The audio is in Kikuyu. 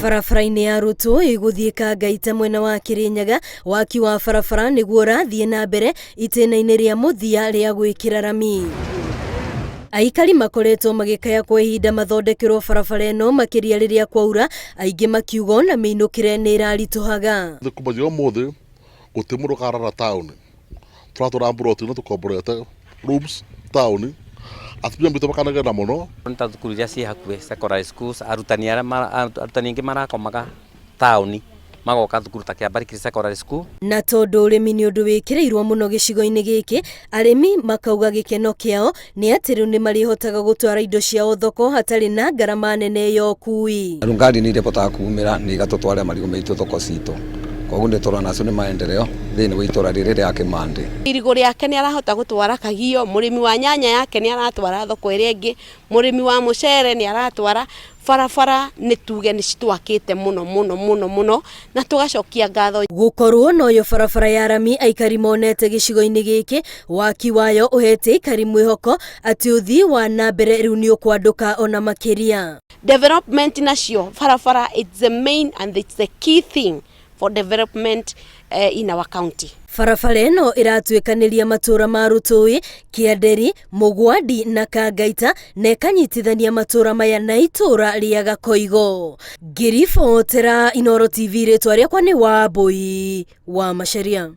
Barabara-inĩ ya Rũtũ ĩgũthiĩ Kangaita mwena wa Kĩrĩnyaga, waki wa barabara nĩguo ũrathiĩ na mbere itĩna-inĩ rĩa mũthia rĩa gwĩkĩra rami. Aikari makoretwo magĩkaya kwa ihinda mathondekerwo barabara ĩno makĩria rĩrĩa kwaura, aingĩ makiuga ona mĩinũkĩre nĩ ĩraritũhaga. Kumagĩria ũmũthĩ gũtirĩ mũndũ ũkarara taũni, tũratũra mburoti ĩno tũkomborete rooms taũni, atumia maitũ makanegena mũno. Nĩ ta thukuru iria ciĩ hakuhĩ secondary schools, arutani arĩa arutani aingĩ marakomaga taũni magoka thukuru ta Kĩambarikiri Secondary School. Na tondũ ũrĩmi nĩ ũndũ wĩkĩrĩirwo mũno gĩcigo-inĩ gĩkĩ, arĩmi makauga gĩkeno kĩao nĩ atĩ rĩu nĩ marĩhotaga gũtwara indo ciao thoko hatarĩ na ngarama nene ya ũkui. Rĩu ngari nĩ irĩbotaga kumĩra na igatũtwarĩra marigũ maitũ thoko citũ. Koguo nĩ tũrona acio nĩ maendeleo thĩinĩ wa itũra rĩrĩ rĩa Kĩmandĩ. Irigũ rĩake nĩ arahota gũtwara Kagio, mũrĩmi wa nyanya yake nĩ aratwara thoko ĩrĩa ĩngĩ, mũrĩmi wa mũcere nĩ aratwara. Barabara nĩ tuge nĩ citwakĩte mũno mũno mũno mũno na tũgacokia ngatho. Gũkorwo noyo barabara ya rami aikari monete gĩcigo-inĩ gĩkĩ, waki wayo ũhete aikari mwĩhoko atĩ ũthii wa na mbere rĩu nĩ ũkwandũka ona makĩria. Development nacio barabara it's the main and it's the key thing for development in our county. Barabara ĩno ĩratuĩkanĩria matũra ma Rũtũĩ, Kĩanderi, Mũgwandi na Kangaita na ĩkanyitithania matũra maya na itũra rĩa Gakoigo. Ngĩribotera Inooro TV rĩtwa rĩakwa nĩ Wambũi wa Macharia.